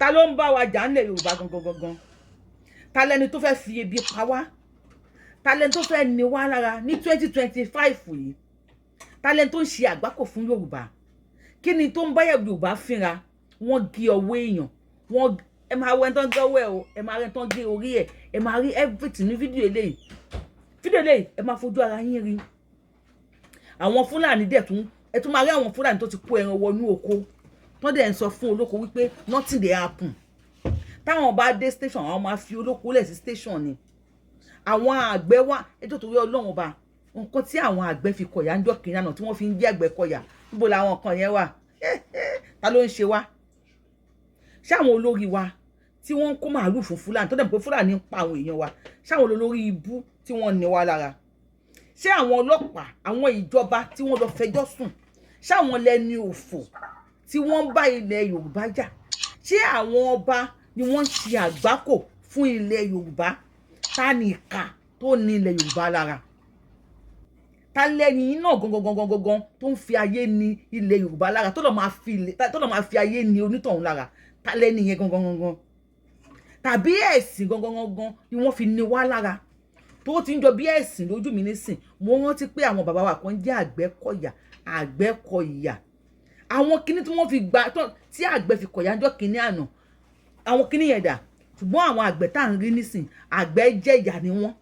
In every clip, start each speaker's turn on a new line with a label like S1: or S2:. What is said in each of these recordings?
S1: Ta ló ń bá wa jà ńlẹ̀ Yorùbá gangan gangan? Ta lẹni tó fẹ́ fi ebi pa wá? Ta lẹni tó fẹ́ ní wá lára ní 2025 yìí? Ta lẹni tó ń ṣe àgbákò fún Yorùbá? Kí ni tó ń bá Yorùbá fínra? Wọ́n gé ọwọ́ èèyàn, wọ́n ẹ máa wọ ẹni tó ń gé ọwọ́ ẹ o, ẹ máa rí ẹni tó ń gé orí ẹ, ẹ máa rí everything ní fídíò eléyìí. Fídíò eléyìí, ẹ máa fojú ara yín rí. Àwọn Fúlàní dẹ̀ tún, ẹ tún máa rí àwọn Fúlàní tó ti kó ẹran wọnú oko, tó dẹ̀ ń sọ fún olóko wípé nothing dey happen. Táwọn bá dé station, àwọn máa fi olóko lẹ̀ sí station ni. Àwọn àgbẹ̀ wá ẹjọ́ torí Ọlọ́run Ọba, nǹkan tí àwọn àgbẹ̀ fi kọ̀yà ń jọ́ kìnìún àná tí wọ́n fi ń jẹ́ àgbẹ̀ kọ̀yà, níbo làwọn nǹkan yẹn wà? Ta ló ń ṣe wá? Ṣé àwọn olórí wa tí wọ́n ń kó màálù fún Fúlàní, tó dẹ̀ pé Fúlàní ń pa àwọn èèyàn wa, ṣé àwọn olórí ibú tí wọ́n ní wa lára? Ṣé àwọn ọlọ́pàá, àwọn ìjọba tí wọ́n lọ fẹjọ́ sùn, ṣé àwọn lẹni òfò tí wọ́n ń bá ilẹ̀ Yorùbá jà? Ṣé àwọn ọba ni wọ́n ń ṣe àgbákò fún ilẹ̀ Yorùbá? Ta ni ìkà tó ní ilẹ̀ Yorùbá lára? Ta lẹ́ni náà gangan gangan gangan tó ń fi ayé ní ilẹ̀ Yorùbá lára, tó lọ́ máa fi ayé ní onítọ̀hún lára? Ta lẹ́ni yẹn gangan gangan? Tàbí ẹ̀sìn gangan gangan ni wọ́n fi ní wá lára, tó ti ń jọ bí ẹ̀sìn lójú mi nísìn? Mo rántí pé àwọn bàbá wa kan jẹ́ Àgbẹ̀kọ̀yà. Àgbẹ̀kọ̀yà, àwọn kinní tí wọ́n fi gba tí àgbẹ̀ fi kọ̀yà ńjọ́ kinní àná, àwọn kinní yẹn dà? Ṣùgbọ́n àwọn àgbẹ̀ tá à ń rí nísìn, àgbẹ̀ jẹ̀yà ni wọ́n.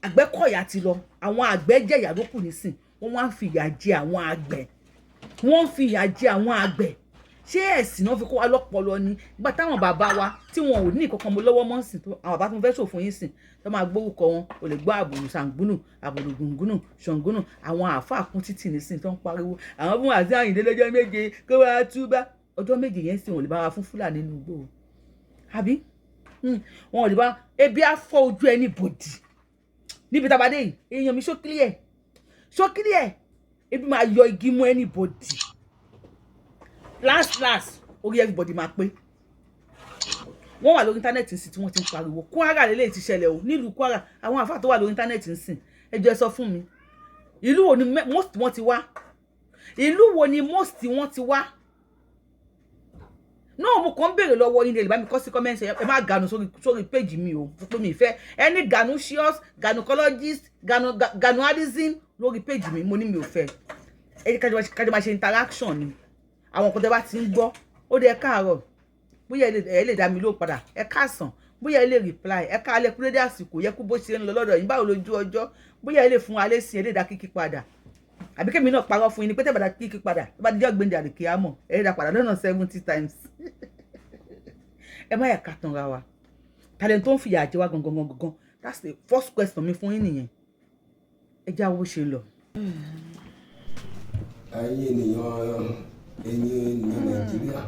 S1: Àgbẹ̀kọ̀yà ti lọ, àwọn àgbẹ̀ jẹ̀yà ló kù nísìn. Wọ́n wá ń fi ìyà jẹ àwọn àgbẹ̀, wọ́n ń fi ìyà jẹ àwọn àgbẹ̀. Ṣé ẹ̀sìn náà fi kó wa lọ́pọlọ ni? Nígbà táwọn bàbá wa tí wọn ò ní ìkankan mọ́ lọ́wọ́ mọ́ sìn, àwọn bàbá tó ń fẹ́ ṣòfò yín sìn, tó máa gbórúkọ wọn, ò lè gbọ́ àbùrù ṣàǹgúnù, àbùrù gùngùnù, ṣàǹgúnù. Àwọn àáfàá kún títì nísìn tó ń pariwo àwọn fún àti Àyìndé lọ́jọ́ 7 kó wá túbá. Ọjọ́ 7 yẹn sì, wọn ò lè bá wa fún Fúlàní nínú igbó, àbí wọn ò lè bá ebi á fọ́ ojú ẹni bòdì níbi tá a bá dé yìí. Èèyàn mi, ṣó clear? Ṣó clear? Ebi máa yọ igi mú anybody. Last last, orí everybody máa pé. Wọ́n wà lórí internet ń sìn tí wọ́n ti ń pariwo. Kwara lélẹ́yìí ti ṣẹlẹ̀ o, nílùú Kwara. Àwọn àfáà tó wà lórí internet ń sìn, ẹ jọ̀ọ́, ẹ sọ fún mi, ìlú wo ni most wọ́n ti wá? Ìlú wo ni most wọ́n ti wá náà? Mo kàn ń béèrè lọ́wọ́ yín. Lè bá mi kọ sí comment. Ẹ má gànù sórí page mi o, fún pé mi fẹ́ ẹni ganusius, ganucologist, ganualism lórí page mi. Mo ní mi ò fẹ́. Ẹ kájọ máa ṣe interaction ni. Àwọn nǹkan tẹ́ bá ti ń gbọ́, ó dé, ẹ káàárọ̀, bóyá ẹ lè dá mi lóhùn padà, ẹ káàsán, bóyá ẹ lè reply, ẹ káalẹ́, kúrẹ́dẹ́ àsìkò yẹ kú, bó ṣe ń lọ lọ́dọ̀ yín, báwo lójú ọjọ́, bóyá ẹ lè fún alẹ́ sí, ẹ lè dá kíkí padà. Àbí kémi náà parọ́ fún yín ni pé tẹ́ bá dá kíkí padà, tó bá dijọ́ gbẹ̀ndẹ̀ àlùkìyámọ̀, ẹ lè dá padà lọ́nà 70 times. Ẹ má yà ká tanra wa. Talent tó ń fìyà jẹ wá gangan gangan, that's the first question mi fún yín nìyẹn. Ẹ já owó ṣe lọ.
S2: Ẹ̀yin ènìyàn, ẹ̀yin ènìyàn Nàìjíríà,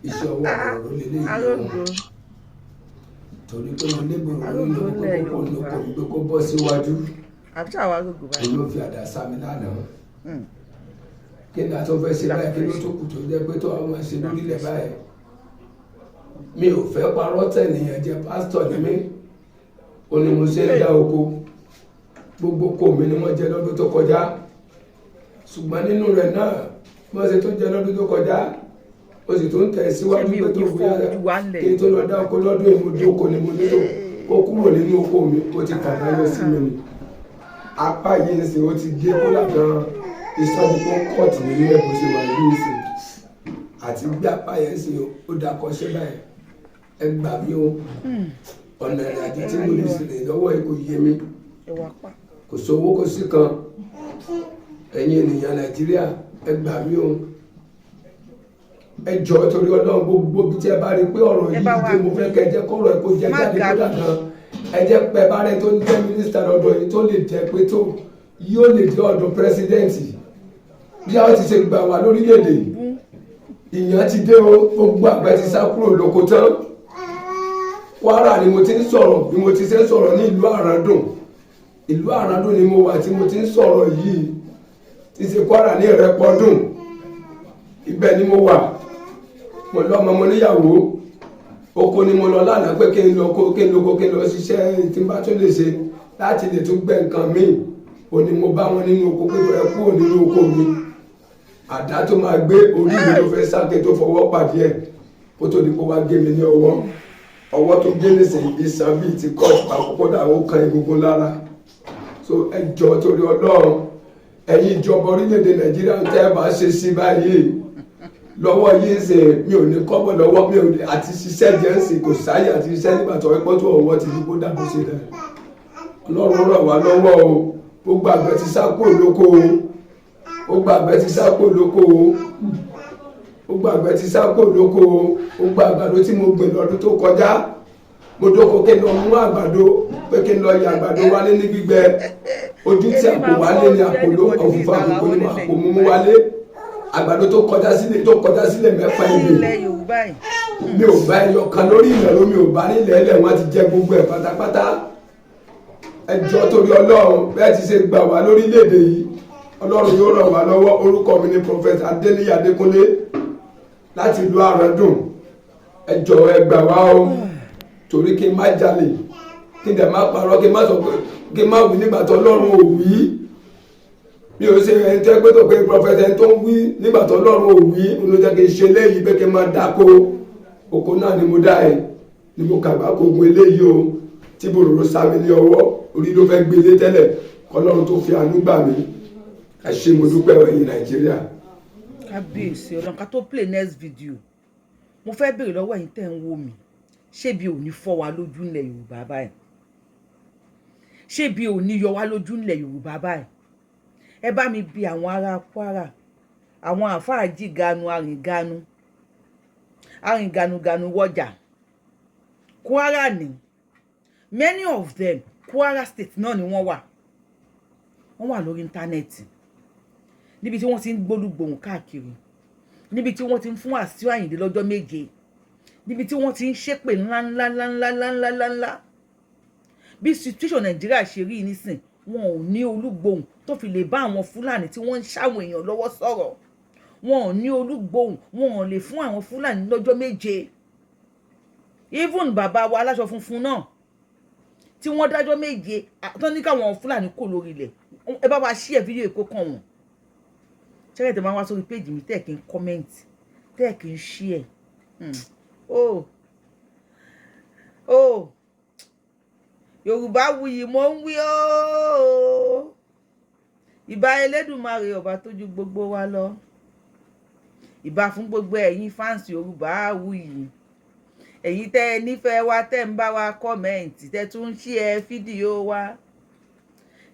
S2: iṣẹ́ ọwọ́ ọ̀rọ̀ lélẹ́yìí o, torí pé mo lébòrò nínú kókó lóko pé kó bọ́ síwájú. Òun ló fi àdá sá mi lánàá. Kí ni a tó fẹ́ ṣe báyìí? Kí ló tó kù tó jẹ́ pé tó àwọn máa ṣe lórílẹ̀ báyìí? Mi ò fẹ́ parọ́ tẹ̀nìyàn jẹ́. Pásítọ̀ ni mí, ó ní mo ṣe ń dá oko. Gbogbo kò mi ni wọ́n jẹ lọ́dún tó kọjá, ṣùgbọ́n nínú rẹ̀ náà, wọ́n ṣe tó jẹ lọ́dún tó kọjá, ó sì tún tẹ̀ síwájú pé tó bóyá kí n tó lọ dá oko lọ́dún yìí, mo dóko ni mo nílò kó kúrò nínú oko mi. Ó ti kàdá yọ sí mi ni apá yìí ń sìn, ó ti gé kólà gan, ìsọdí kó kọ́ọ̀tì nínú ẹ̀ bó ṣe wà ní ìsìn àti gbé apá yẹn sìn, ó dakọ̀ ṣẹ́ báyìí. Ẹ gbà mí o. Ọ̀nà ìrìnàjò tí mo lè sì rìn lọ́wọ́ yìí kò yé mi, kò sówó, kò sí kan. Ẹ̀yin ènìyàn Nàìjíríà, ẹ gbà mí o, ẹ jọ̀ọ́, torí Ọlọ́run. Gbogbo bí tí ẹ bá rí i pé ọ̀rọ̀ yìí dé, mo fẹ́ kẹ́ ẹ jẹ́ kọ́rọ̀ ẹ kó jẹ́ jáde kó dà gan. Ẹ jẹ́ pé bá rẹ tó ń jẹ́ mínísítà lọ́dọ̀ yìí, tó lè jẹ́ pé tó yóò lè jẹ́ ọ̀dọ̀ president, bí àwọn ti ṣe gbà wá lórílẹ̀‐èdè. Ìyàn ti dé o, gbogbo àgbẹ̀ ti sá kúrò lóko tán. Kwara ni mo ti ń sọ̀rọ̀. Bí mo ti ṣe ń sọ̀rọ̀ ní ìlú Àràndùn, ìlú Àràndùn ni mo wà tí mo ti ń sọ̀rọ̀ yìí, ti ṣe Kwara ní Ìrẹ́pọ̀dùn, ibẹ̀ ni mo wà. Mo lọ́mọ, mo níyàwó. Oko ni mo lọ lánàá pé kí n lọ kó kí n lóko, kí n lọ ṣiṣẹ́ tí n bá tún lè ṣe láti lè tún gbẹ́ nǹkan míì. Ó ní mo bá wọn nínú oko pé ẹ kúrò nínú oko mi. Àdá tó máa gbé orí mi ló fẹ́ sáké tó fọwọ́ pàdé ẹ̀. Kó tó di pé wá gé mi ní ọwọ́, ọwọ́ tó gé nísìnyí, iṣan bíi ti cut papọ̀, kódà ó kan egungun lára. So ẹ jọ̀ọ́, torí Ọlọ́run, ẹ̀yin ìjọba orílẹ̀-èdè Nàìjíríà, ń tẹ́ ẹ bá ṣe sí báyìí lọ́wọ́ yìí ṣe, mi ò ní kọ́bọ̀ lọ́wọ́ mi ò ní àti ṣiṣẹ́ jẹ́ ń sìn, kò sáyè àti ṣiṣẹ́ nígbà tó ẹ̀pọ́ tó ọwọ́ ti dúpọ́ dàbò ṣe dẹ̀. Ọlọ́run ràn wá lọ́wọ́ o. Gbogbo àgbẹ̀ ti sá kúrò lóko o. Gbogbo àgbẹ̀ ti sá kúrò lóko o. Gbogbo àgbẹ̀ ti sá kúrò lóko o. Gbogbo àgbàdo tí mo gbìn lọ́dún tó kọjá, mo dóko kí n lọ mú àgbàdo, pé kí n lọ yà àgbàdo wálé ní gbígbẹ, ojú tí àpò wálé ní àpò ló ọ̀fùfù àpò ní àpò mú wálé. Àgbàdo tó kọjá sílẹ̀ 6 ebè,
S1: Ilẹ̀ Yorùbá yìí.
S2: mi ò bá ẹyọ kan lórí ìnáwó, mi ò bá nílẹ̀ ẹlẹ̀, wọ́n ti jẹ gbogbo ẹ̀ pátápátá. Ẹ jọ̀ọ́, torí Ọlọ́run, bẹ́ẹ̀ ti ṣe gbà wá lórílẹ̀‐èdè yìí, Ọlọ́run yóò ràn wá lọ́wọ́. Orúkọ mi ni Prophet Adéníyì Adékúnlé láti ìlú Àràndùn. Ẹ jọ̀ọ́, ẹ gbà wá o, torí kí n má jalè, kí n dẹ̀ má parọ́, kí n má sọ pé kí n má wí nígbà tó Ọlọ́run ò wí. Mi ò ṣe ẹni tẹ́ pé tó pé prophet, ẹni tó ń wí nígbà tó Ọlọ́run ò wí ló jẹ́ kí n ṣe léyìí, pé kí n má dáko. Oko náà ni mo dá ẹ ni mo kàgbá kó gun eléyìí o, tí bòròrò sá mi ní ọwọ́, orí ló fẹ́ gbélé tẹ́lẹ̀, kọlọ́run tó fi àánú gbà mí. Ẹ ṣé, mo dúpẹ́, ẹ̀yin Nàìjíríà.
S1: Kábíyèsí Ọlọ́run. Ká tó play next video, mo fẹ́ béèrè lọ́wọ́ ẹ̀yin tẹ́ ń wò mí, ṣé bí ò ní fọ́ wa lójú ńlẹ̀ Yorùbá báyìí? Ṣé bí ò ní yọ wá lójú ńlẹ̀ Yorùbá báyìí? Ẹ bá mi bi àwọn ará Kwara, àwọn àáfàá jíganu, arìnganu, arìnganuganu wọjà Kwara ní. Many of them, Kwara State náà ni wọ́n wà. Wọ́n wà lórí íńtánẹ́ẹ̀tì, níbi tí wọ́n ti ń gbólúgbohùn káàkiri, níbi tí wọ́n ti ń fún Wàsíù Àyìndé lọ́jọ́ 7, níbi tí wọ́n ti ń ṣépè ńláńlá ńláńlá ńláńlá ńláńlá. Bí situation Nàìjíríà ṣe rí nísìn, wọn ò ní olúgbòhùn tó fi lè bá àwọn Fúlàní tí wọ́n ń ṣàwọn èèyàn lọ́wọ́ sọ̀rọ̀. Wọn ò ní olúgbòhùn, wọn ò lè fún àwọn Fúlàní lọ́jọ́ 7. Even bàbá wa aláṣọ funfun náà tí wọ́n dájọ́ 7 tó ní káwọn Fúlàní kò lórí ilẹ̀, ẹ bá wa share fídíò èkó kàn wọ́n. Ṣẹ́yìn tẹ́ máa wá sórí péjì mi, tẹ́ kí n comment, tẹ́ kí n share. Oh oh, Yorùbá wuyì, mo ń wí ooo. Ìbà Elédùmarè, ọba tó ju gbogbo wa lọ. Ìbà fún gbogbo ẹ̀yin fans Yorùbá wuyì, ẹ̀yin tẹ́ ẹ nífẹ̀ẹ́ wa, tẹ́ ń bá wa comment, tẹ́ tún ń share fídíò wa.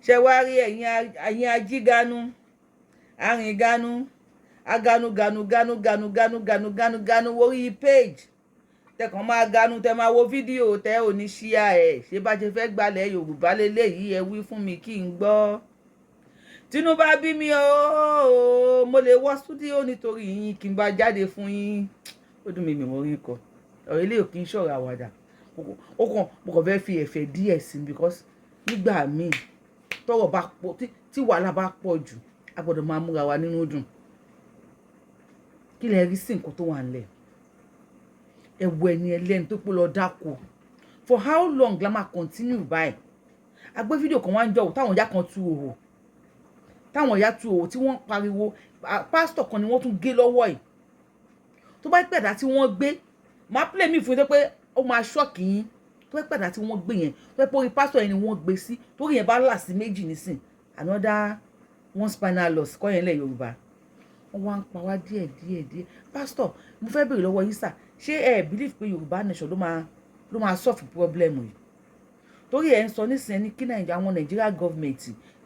S1: Ṣe wá rí ẹ̀yin ajíganu, arìnganu, aganu ganu ganu ganu ganu ganu ganu ganu orí page, tẹkàn máa ganu, tẹ máa wo fídíò, tẹ ò ní share ẹ. Ṣé bá ṣe fẹ́ gbalẹ̀ Yorùbá lélẹ́yìí? Ẹ wí fún mi kí n gbọ́. Tinubu bí mi ooo, mo lè wọ studio nítorí yín, kí n bá jáde fún yín. Ó dùn mí, mi mo rí kọ ọ̀rọ̀ ilé, ò kí ń ṣọ̀rọ̀ àwàdà. Ó kàn mo kàn fẹ́ fi ẹ̀fẹ̀ díẹ̀ sí, because nígbà míì tọ́rọ̀ bá pọ̀, tí wàhálà bá pọ̀ jù, a gbọ́dọ̀ máa múra wa nínú dùn. Kí lẹ rí sí nǹkan tó wà nílẹ̀? Ẹ wo ẹni ẹlẹ́ni tó pé lọ dáko. For how long la máa continue báyìí? A gbé fídíò kan wá ń jọ̀wọ́, táwọn ìyá kan tú òwò, táwọn ìyá tú òwò, tí wọ́n pariwo. Pásítọ̀ kan ni wọ́n tún gé lọ́wọ́ ẹ̀. Tó bá pẹ̀dá tí wọ́n gbé, máa play mi fún yín tó pé ó máa shock yín. Tó bá pẹ̀dá tí wọ́n gbé yẹn, tó pé orí pásítọ̀ yẹn ni wọ́n gbé sí, torí yẹn bá là sí méjì nísìn, another one spinal loss kọ́ yẹn lẹ̀. Yorùbá, wọ́n wá ń pa wá díẹ̀ díẹ̀ díẹ̀. Pásítọ̀, mo fẹ́ béèrè lọ́wọ́ yín sà, ṣé ẹ believe pé Yorùbá nation ló máa solve problem yìí? Torí ẹ̀ ń sọ nísìnyẹn ní kí Nàìjíríà, àwọn Nàìjíríà government,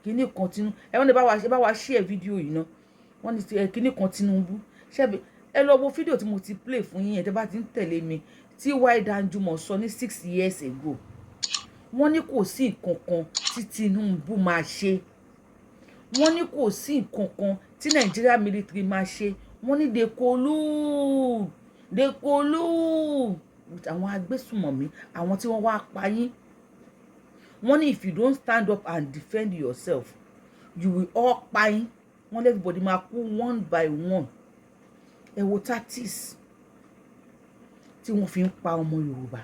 S1: kíní kan Tinubu, ẹ wọ́n ní bá wa ṣe, bá wa share fídíò yìí ná. Wọ́n ní kíní kan Tinubu ṣebí ẹ lọ wo fídíò tí mo ti play fún yín yẹn, tẹ́ bá ti ń tẹ̀lé mi, tí Y Danjuma sọ ní 6 years ago. Wọ́n ní kò sí nǹkan kan tí Tinubu máa ṣe. Wọ́n ní kò sí nǹkan kan tí Nigeria military máa ṣe. Wọ́n ní they collude, they collude with àwọn agbésùmọ̀mí, àwọn tí wọ́n wá pa yín. Wọ́n ní if you don't stand up and defend yourself, you will all pa yín. Wọ́n ní everybody máa kú one by one. Ẹ wo tactics tí wọ́n fi ń pa ọmọ Yorùbá.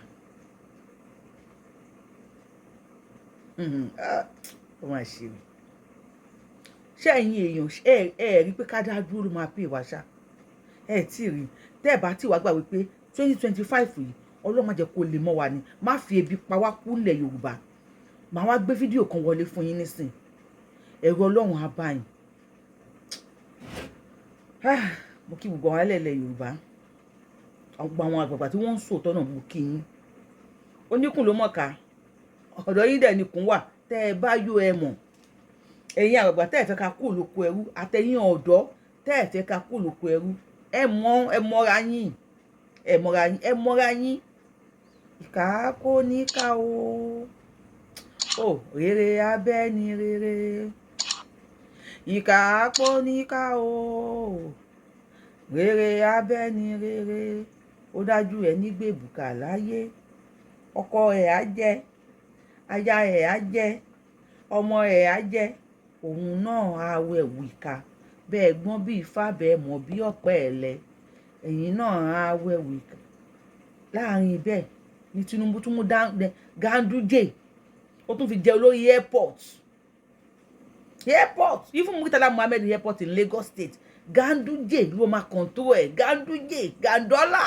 S1: Ó máa ṣe o. Ṣé ẹ̀yin èèyàn, ẹ rí pé ká dá dúró ló máa pè wá ṣá? Ẹ tí rí tẹ́ ẹ bá tí wàá gbà wípé 2025 yìí, Ọlọ́run má jẹ́ kó lè mọ́ wa ni, má fi ebi pa wá kú nílẹ̀ Yorùbá. Màá wá gbé fídíò kan wọlé fún yín nísìn. Ẹ̀rọ Ọlọ́run á bá yín. Ah, mo kí gbogbo àwọn alẹ́ ilẹ̀ Yorùbá, gbogbo àwọn àgbààgbà tí wọ́n ń sòótọ́ náà, mo kí yín. Oníkùn ló mọ̀ká, ọ̀dọ̀ yín dẹ̀ nìkún wà. Tẹ́ ẹ bá yó ẹ mọ̀, ẹ̀yin àgbààgbà tẹ́ ẹ fẹ́ ká kú lóko ẹrú, àtẹ̀yin ọ̀dọ́ tẹ́ ẹ fẹ́ ká kú lóko ẹrú, ẹ mọ̀, ẹ mọ́ra yín, ẹ mọ́ra yín, ẹ mọ́ra yín. Ìkà kò ní ká o, ò rere abẹ́ ni rere. Ìkà kò ní ká o, rere abẹ́ ni rere. Ó dájú, ẹ nígbèbùkà láyé. Ọkọ ẹ̀ á jẹ́, aya ẹ̀ á jẹ́, ọmọ ẹ̀ á jẹ́, òun náà á wẹ̀wù ìkà. Bẹ́ẹ̀ gbọ́n bí ifá, bẹ́ẹ̀ mọ̀ bí ọ̀pẹ ẹ̀lẹ́, ẹ̀yin náà á wẹ̀wù ìkà. Láàrin bẹ́ẹ̀ ní Tinubu tún mú Ganduje, ó tún fi jẹ olórí airport. Airport, even Murtala Muhammed Airport in Lagos State, Ganduje ló máa control ẹ̀. Ganduje, Gandola,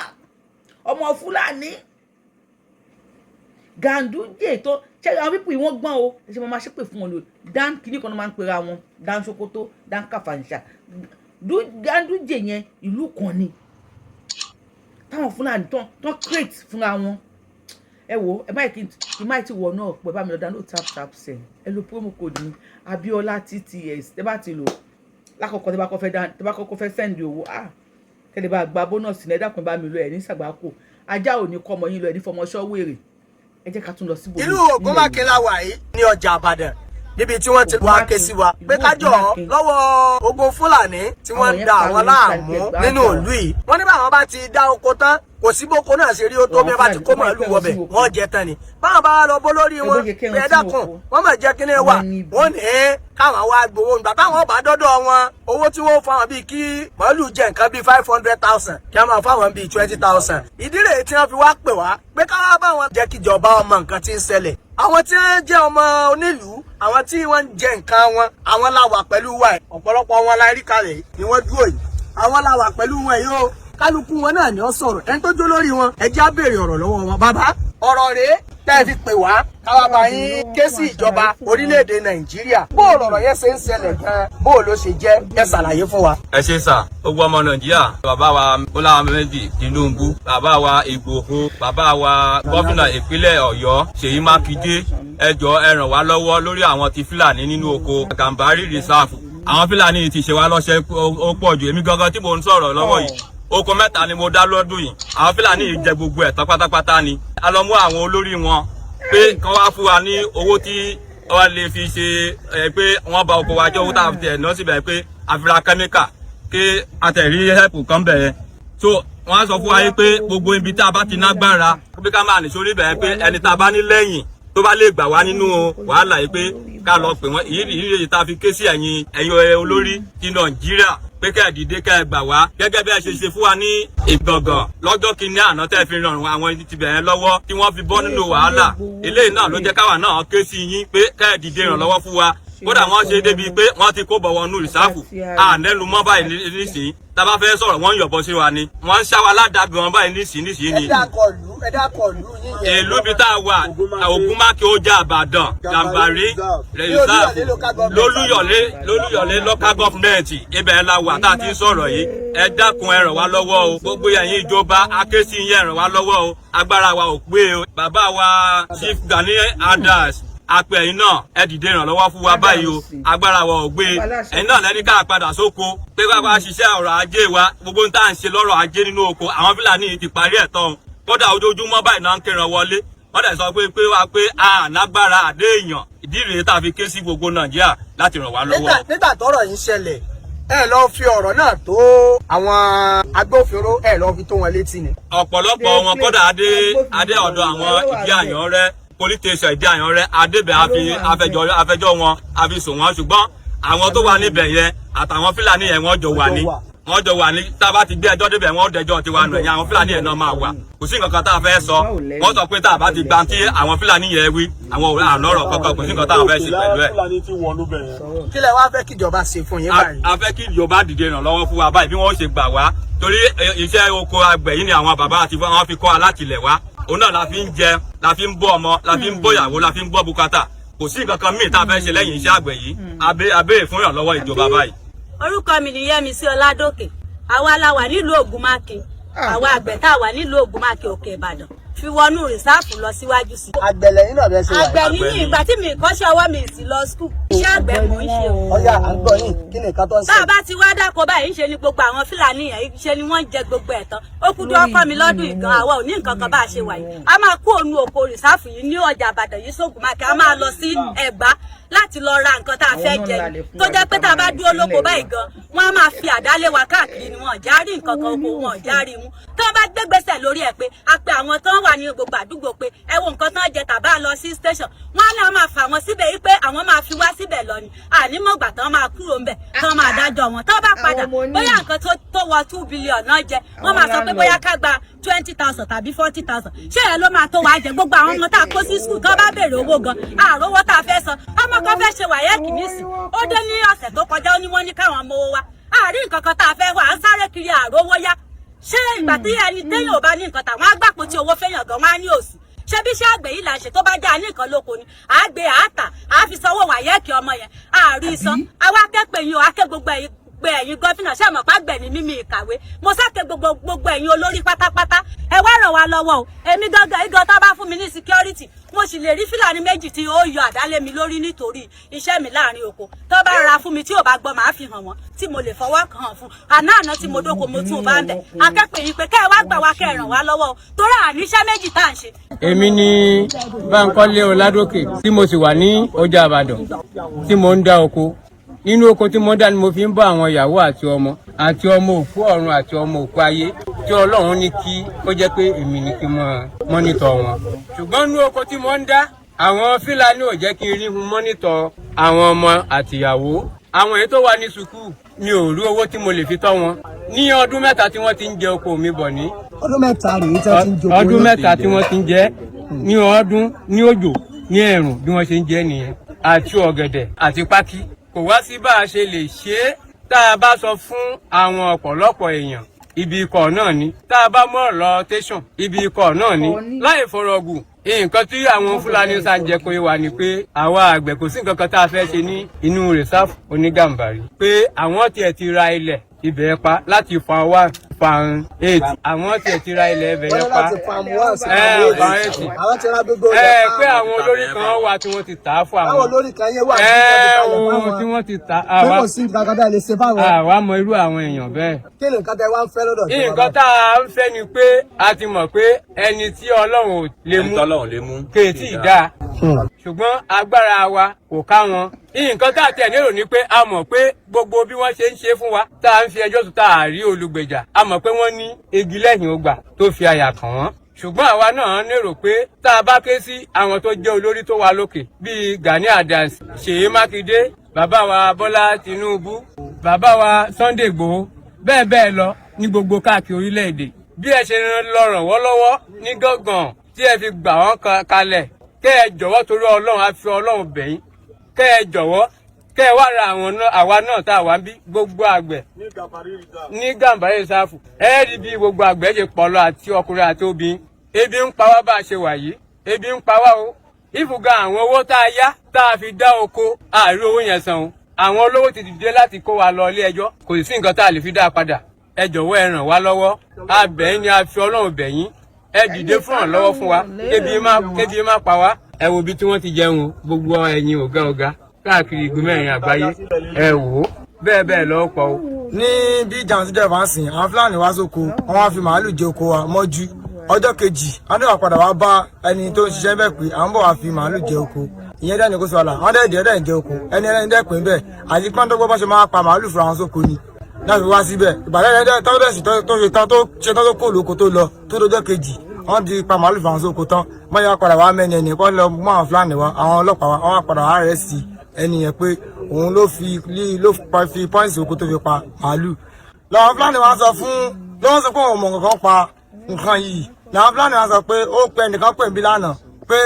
S1: ọmọ Fúlàní Ganduje tó ṣe. Àwọn people yìí, wọ́n gbọ́n o. Ẹ ṣe máa ṣépè fún wọn lò. Dan kìíní kan ló máa ń pera wọn, Dan Sokoto, Dan Kafansha. Ganduje yẹn, ìlú kan ni táwọn Fúlàní tán create fúnra wọn. Ẹ wo, ẹ báyìí, kí n má ti wọ̀ náà pẹ̀, bá mi lọ download Tap Tap Send. Ẹ lo promo code mi, Abiola TTS. Tẹ bá ti lò lákọ̀ọ́kọ́, tẹ bá kọ́kọ́ fẹ́ send owó, ah, kẹ́lẹ́ bá gba bonus ní. Ẹ dákun, bá mi lọ. Ẹ̀ ní sàgbákò, ajá ò ní kọ́ ọmọ yín lọ, ẹ̀ ní fọmọ ṣọ́wèrè. Ẹ jẹ́ ká tún lọ síbò.
S2: Ìlú Ògúnmákin la wà yìí, ní ọjà Ìbàdàn, níbi tí wọ́n ti wá ké sí wa pé ká jọ̀ọ́ lọ́wọ́ ogun Fúlàní tí wọ́n ń da àwọn láàmú nínú ìlú yìí. Wọ́n ní báwọn bá ti dá oko tán, kò sí boko náà ṣe rí ó tó, bí wọ́n bá ti kó màálù wọbẹ̀, wọ́n jẹ tán ni. Báwọn bá lọ bó lórí wọn pé ẹ dákun, wọ́n mọ̀ jẹ́ kíní wà, wọ́n ní káwọn wá gbowó. Nígbà táwọn bá dọ́dọ̀ wọn, owó tí wọ́n fáwọn bíi kí màálù jẹ nǹkan bíi 500,000, kí wọ́n máa fáwọn bíi 20,000. Ìdí rèé tí wọ́n fi wá pè wá pé káwá bá wọn jẹ́ kíjọba ọmọ nǹkan tí ń ṣẹlẹ̀. Àwọn tí wọ́n jẹ́ ọmọ onílùú, àwọn tí wọ́n ń jẹ nǹkan wọn, àwọn la wà pẹ̀lú wa. Ọ̀pọ̀lọpọ̀ wọn la rí kalẹ̀ ni wọ́n dúró yìí. Àwọn la wà pẹ̀lú wọn yìí o. Kálukú wọn náà ni ó sọ̀rọ̀. Ẹni tó jó lórí wọn, ẹ jẹ́ á béèrè ọ̀rọ̀ lọ́wọ́ wọn. Bàbá, ọ̀rọ̀ rèé tẹ́ ẹ fi pè wá káwá bá yín ké sí ìjọba orílẹ̀-èdè Nàìjíríà. Bó ọ̀rọ̀ yẹn ṣe ń ṣẹlẹ̀ gan, bó ló ṣe jẹ́, ẹ ṣàlàyé fún wa.
S3: Ẹ ṣe sà. Gbogbo ọmọ Nàìjíríà, bàbá wa Bọ́lá Ahmed Tinubu, bàbá wa Ìgbòho, bàbá wa gómìnà ìpínlẹ̀ Ọ̀yọ́ Ṣèyí Mákindé, ẹ jọ̀ọ́, ẹ ràn wá lọ́wọ́ lórí àwọn ti Fúlàní nínú oko Gàmbárì Reserve. Àwọn Fúlàní ti ṣe wá lọ́ṣẹ́, ó pọ̀ jù. Èmi gangan tí mò ń sọ̀rọ̀ lọ́wọ́ yìí, oko mẹ́ta ni mo dá lọ́dún yìí. Àwọn Fúlàní yìí jẹ gbogbo ẹ̀ tán pátápátá ni. A lọ mú àwọn olórí wọn pé kán wá fún wa ní owó tí wọ́n lè fi ṣe ẹ pé wọ́n bà oko wa jẹ́, owó tá a tẹ̀ náà síbẹ̀ pé àfihàn kẹ́míkà kí a tẹ̀ rí help kan bẹ̀ yẹn. So wọ́n á sọ fún wa yìí pé gbogbo ibi tá a bá ti nágbára pé ká máa nìṣó níbẹ̀, pé ẹni tá a bá ní lẹ́yìn tó bá lè gbà wá nínú wàhálà yìí, pé ká lọ pè wọ́n. Èyí èyí tá a fi ké sí ẹ̀yin olórí ti Nàìjíríà pé kẹ́ ẹ̀ dìde, kẹ́ ẹ gbà wá gẹ́gẹ́ bí ẹ ṣe ṣe fún wa ní Ìgangan lọ́jọ́ kìíní àná, tẹ́ fi ràn àwọn ti bẹ̀rẹ̀ lọ́wọ́ tí wọ́n fi bọ́ nínú wàhálà. Eléyìí náà ló jẹ́ káwa náà ké sí yín pé kẹ́ ẹ dìde ìrànlọ́wọ́ fún wa. Kódà wọ́n ṣe débi pé wọ́n ti kó bọ̀wọ̀ nù reserve, ànẹ́nu mọ́ báyìí nísìnyí. Tá a bá fẹ́ sọ̀rọ̀, wọ́n ń yọ̀bọ sí wa ni, wọ́n ń ṣá wa ládàá gan báyìí nísìnyí ni.
S2: Ẹ dákọ̀ ìlú, ẹ dákọ̀ ìlú yín yẹn.
S3: Ìlú bíi tá a wà, Ògúnmákin, Ọjà Ìbàdàn, Gàmbàrí Reserve, lólúyọ̀lé local government, ibẹ̀ la wà tá a ti ń sọ̀rọ̀ yìí. Ẹ dákun, ẹ ràn wá lọ́wọ́ o. Gbogbo ẹ̀yin ìjọba, akéésì yín, ẹ ràn wá lọ́wọ́ o. Agbára wa ò pé o. Bàbá wa Chief Gani Adams, apẹ ẹ̀yin náà, ẹ dìde ìrànlọ́wọ́ fún wa báyìí o. Agbára wa ò gbé. Ẹ̀yin náà lẹ́ni ká padà sóko pé wá wá ṣiṣẹ́ ọrọ̀ ajé wa. Gbogbo ohun tá à ń ṣe lọ́rọ̀ ajé nínú oko, àwọn Fúlàní yìí ti parí ẹ̀ tán. Kódà ojoojúmọ́ báyìí náà ń kéran wọlé. Wọ́n dẹ̀ sọ pé wá pé a lágbára àdé èèyàn. Ìdí rèé tá a fi ké sí gbogbo Nàìjíríà láti ràn wá lọ́wọ́.
S2: Nígbà tọ́rọ̀ yìí ṣẹlẹ̀, ẹ lọ fi ọ̀rọ̀ náà tó àwọn agbófinró, ẹ lọ fi tó wọn létí ni?
S3: Ọ̀pọ̀lọpọ̀ wọn, kódà adé ọ̀dọ̀ àwọn Ìdí Àyànrẹ́ police station, Ìdí Àyànrẹ́ adébẹ̀, àfi afẹjọ́ wọn, àfi sùn wọn, ṣùgbọ́n àwọn tó wà níbẹ̀ yẹn àtàwọn Fúlàní yẹn, wọ́n jọ wà ní. Wọ́n jọ wà ní tá a bá ti gbé ẹjọ́ débẹ̀, wọ́n dẹjọ́ tiwa nù. Ẹ̀yìn àwọn Fúlàní yẹn náà máa wà. Kò sí nǹkan kan tá a fẹ́ sọ. Wọ́n sọ pé tá a bá ti gba tí àwọn Fúlàní yẹn wí, àwọn àlọ́rọ̀ kankan, kò sí nǹkan tá a fẹ́ ṣe pẹ̀lú ẹ̀.
S4: Kí lẹ wá fẹ́ kíjọba ṣe fún yín báyìí?
S3: A fẹ́ kí ìjọba dìde ìrànlọ́wọ́ fún wa báyìí, bí wọ́n ṣe gbà wá, torí iṣẹ́ oko àgbẹ̀ yìí ni àwọn bàbá àti wọn fi kọ́ alátìlẹ̀ wá. Òun náà la fi ń jẹ, la fi ń bọ́ ọmọ, la fi ń bọ́ ìyàwó, la fi ń bọ́ bùkátà. Kò sí nǹkan kan míì tá a fẹ́ ṣe lẹ́yìn iṣẹ́ àgbẹ̀ yìí. A béèrè fún ìrànlọ́wọ́ ìjọba báyìí.
S5: Orúkọ mi ni Yẹmisí Ọládòkè. Àwa la wà nílùú Ògùnmákin. Àwa àgbẹ̀ tá a wà nílùú Ògùnmákin, Òkè Ìbàdàn, fi wọnú reserve lọ síwájú sí.
S4: Àgbẹ̀ lẹ́yìn náà bẹ́ẹ̀ ṣe wà?
S5: Àgbẹ̀ ní ní ìgbà tí mi kọ́ṣẹ́ ọwọ́ mi sì lọ school, iṣẹ́ àgbẹ̀ mò ń ṣe o.
S4: Ọ̀yá, à ń gbọ́ yín. Kí ni nǹkan tó ń
S5: Tá
S4: ṣe?
S5: a bá ti wá dáko báyìí, ń ṣe ni gbogbo àwọn Fúlàní yẹn ṣe ni wọ́n ń jẹ gbogbo ẹ̀ tán. Ó kú dún ọkọ mi lọ́dún ìgan. Àwa ò ní nǹkan kan bá a ṣe wà yìí. A máa kó òun oko reserve yìí ní ọjà Ìbàdàn yìí sóògùn mákẹ́, a máa lọ sí Ẹ̀gbá láti lọ ra nǹkan tá a fẹ́ jẹ ni. Tó jẹ́ pé tá a bá dúró lóko báyìí gan, wọ́n á máa fi àdá lé wa káàkiri ni. Wọn ò já rí nǹkan kan oko, wọn ò já rí mú. Tó bá gbégbèsè lórí ẹ̀ pé a pe àwọn tó ń wà ní gbogbo àdúgbò pé ẹ wo nǹkan tán jẹ, tàbá lọ sí station, wọ́n á náà máa fà wọ́n síbẹ̀ yìí pé àwọn máa fi wá síbẹ̀ lọ ni. Ànímọ̀gbà tán máa kúrò ńbẹ̀, tán máa dájọ́ wọn, tán bá padà, bóyá nǹkan tó wọ 2 billion náà jẹ, wọ́n máa sọ pé bóyá ká gba 20,000 tàbí 40,000. Ṣé ẹ ló máa tó wàá jẹ? Gbogbo àwọn ọmọ tá a kó sí school, tán bá béèrè owó gan, àròwó tá a fẹ́ san. Ọmọ kan fẹ́ ṣe WAEC nísìn, ó dé ní ọ̀sẹ̀ tó kọjá, ó ní wọ́n ní káwọn mówó wá. Àárín nǹkan kan tá a fẹ́ wà, á ń sáré kiri, àrówó yá. Ṣé ìgbà tí ẹni téèyàn ò bá ní nǹkan, tàwọn agbápo tí owó fẹ́yàn gan, wọn á ní òsì? Ṣé bí iṣẹ́ àgbẹ̀ yìí là ń ṣe, tó bá já ní nǹkan lóko ni à á gbé àátà, à á fi sanwó WAEC ọmọ yẹn, àárí san. Àwa akẹ́pẹ́ yín o, akẹ́ gbogbo ẹ̀yin pé ẹ̀yin governor, ṣé àmọ̀ pàgbẹ̀ ní mímí ìkàwé, mo sáké gbogbo gbogbo ẹ̀yin olórí pátápátá, ẹ wá ràn wá lọ́wọ́ o. Èmi gangan igan tá bá fún mi ní security, mo sì lè rí Fúlàní méjì tí ó yọ àdálé mi lórí nítorí iṣẹ́ mi láàrin oko. Tó bá ra fún mi, tí ò bá gbọ́, màá fi hàn wọ́n tí mo lè fọwọ́ kàn fún. Àná àná tí mo dóko, mo tún bá ń bẹ̀. Akẹ́pẹ́ yìí pé kẹ́ ẹ wá gbà wá, kẹ́ ẹ ràn wá lọ́wọ́ o, torí àníṣẹ́ méjì tá à ń ṣe.
S6: Èmi ni Bánkọ́lé Ọládòkè, tí mo sì wà ní ọjà Ìbàdàn, tí mo ń dá oko. Nínú oko tí mo ń dá ni mo fi ń bọ́ àwọn ìyàwó àti ọmọ àti ọmọ òkú ọ̀run àti ọmọ òkú ayé tí Ọlọ́run ní kí ó jẹ́ pé èmi ní kí n máa monitor wọn. Ṣùgbọ́n nínú oko tí mo ń dá, àwọn Fúlàní ò jẹ́ kí n rí hun monitor àwọn ọmọ àtìyàwó. Àwọn èyí tó wà ní sùkúù, mi ò rí owó tí mo lè fi tọ́ wọn ní ọdún 3 tí wọ́n ti ń jẹ oko mi bọ̀ ní.
S4: Ọdún 3 rèé tí wọ́n ti ń joko?
S6: Ọdún 3 tí wọ́n ti ń jẹ ní ọdún, ní òjò, ní ẹ̀rùn, bí wọ́n ṣe ń jẹ nìyẹn, àti ọ̀gẹ̀dẹ̀ àti pákí. Kò wá sí bá a ṣe lè ṣe é. Tá a bá sọ fún àwọn ọ̀pọ̀lọpọ̀ èèyàn, ibi ikọ̀ náà ni. Tá a bá mọ̀ lọ tẹ̀sán, ibi ikọ̀ náà ni. Láì fọ̀rọ̀gùn, nǹkan tí àwọn Fúlàní sá ń jẹ kó wà ní pé àwa àgbẹ̀, kò sí nǹkan kan tá a fẹ́ ṣe ní inú reserve Onígàmbàrí, pé àwọn tiẹ̀ ti ra ilẹ̀ ibẹ̀ pa láti farm 1, farm 8. Àwọn tiẹ̀ ti ra ilẹ̀ ibẹ̀ yẹn pa
S4: Wọ́n ní láti farm 1 sí
S6: ẹ
S4: farm
S6: farm
S4: 8.
S6: 8.
S4: Àwọn ti ra gbogbo
S6: ẹ
S4: ilẹ̀
S6: pé àwọn olórí kan wà tí wọ́n ti tà á fún
S4: Àwọn
S6: àwọn
S4: olórí kan yẹn wà tí
S6: ẹ
S4: wọ́n ti kalẹ̀
S6: ohun
S4: fáwọn
S6: tí wọ́n ti tà
S4: pé
S6: àwa
S4: kò sí nǹkan kan tá a lè ṣe fáwọn.
S6: Àwa mọ irú àwọn èèyàn bẹ́ẹ̀.
S4: Kí ni nǹkan tẹ wá ń fẹ́ lọ́dọ̀ ìjọba
S6: Nǹkan
S4: báyìí?
S6: tá a ń fẹ́ ni pé a ti mọ̀ pé ẹni tí Ọlọ́run ò lè
S3: Ẹni
S6: mú
S3: tọ́lọ́run lè mú
S6: kéétì dáa, ṣùgbọ́n agbára wa kò ká wọn. Nǹkan tá a tẹ̀ lérò ni pé a mọ̀ pé gbogbo bí wọ́n ṣe ń ṣe fún wa, tá a ń fi ẹjọ́ sùn, tá a rí olùgbèjà, a mọ̀ pé wọ́n ní igi lẹ́yìn ọgbà tó fi àyà kàn wọ́n, ṣùgbọ́n àwa náà lérò pé tá a bá ké sí àwọn tó jẹ́ olórí tó wà lókè bíi Gani Adams, Ṣèyí Mákindé, bàbá wa Bọ́lá Tinubu, bàbá wa Sunday Igboho, bẹ́ẹ̀ bẹ́ẹ̀ lọ ní gbogbo káàkiri orílẹ̀-èdè, bí ẹ ṣe lọ ràn wọ́n lọ́wọ́ ní gángan tí ẹ fi gbà wọ́n kalẹ̀, kẹ́ ẹ jọ̀wọ́, torí Ọlọ́run, á fi Ọlọ́run bẹ̀yìn, kẹ́ ẹ jọ̀wọ́, kẹ́ ẹ wá ra àwọn náà, àwa náà tá a wà ń bí, gbogbo àgbẹ̀ ní Gàmbàrí reserve. Ẹ rí bí gbogbo àgbẹ̀ ṣe pọ̀ lọ, àti ọkùnrin àti obìnrin. Ebi ń pa wá bá a ṣe wà yìí, ebi ń pa wá o. Ìfúgà àwọn owó tá a yá tá a fi dá oko, àárí owó yẹn san o. Àwọn olówó ti dìde láti kó wa lọ ilé ẹjọ́, kò sì sí nǹkan tá a lè fi dá a padà. Ẹ jọ̀wọ́, ẹ ràn wá lọ́wọ́. A bẹ̀ yín ni, a fi Ọlọ́run bẹ̀ yín. Ẹ dìde fún ìrànlọ́wọ́ fún wa, kébi má pa wá. Ẹ wo ibi tí wọ́n ti jẹun o, gbogbo ẹ̀yin ọ̀gá ọ̀gá káàkiri igun mẹ́rin àgbáyé, ẹ wò ó, bẹ́ẹ̀ bẹ́ẹ̀ lọ́wọ́ pọ̀ o.
S7: Ní bí ìjàmbá ti dẹ̀fà ń sìn, àwọn Fúlàní wá sóko, wọ́n wá fi màálù jẹ oko wa mọ́jú ọjọ́ kejì. Wọ́n dẹ̀ wá padà wá bá ẹni tó ń ṣiṣẹ́ bẹ́ẹ̀ pé àwọn bọ̀ wá fi màálù jẹ oko. Ìyẹn dẹ́ni kó sọ àlà wọ́n dẹ̀ dẹ̀ dẹ̀ ń jẹ oko ẹni ẹni dẹ̀ pín bẹ́ẹ̀ àti pọ́ńdọ́gbọ́ bá ṣe máa pa màálù fúnra wọn sóko ni láti wá síbẹ̀. Ìbàdàn ẹni tó dẹ̀ sì tó ṣe tán, tó ṣe tán, tó kó lóko, tó lọ, tó dọjọ́ kejì, wọ́n ti pa màálù fúnra wọn sóko tán. Wọ́n yà padà wá mẹ́ni ẹni kọ́ lọ mú àwọn Fúlàní wá, àwọn ọlọ́pàá wá, wọ́n wá padà wá rẹ̀ sí ẹni yẹn pé òun ló fi poison oko tó fi pa màálù. Làwọn Fúlàní wa sọ fún lọ́wọ́ sọ pé òun mọ̀ nǹkan pa nǹkan yìí. Làwọn Fúlàní wa sọ pé ó pe ẹnìkan pè mí lánàá pé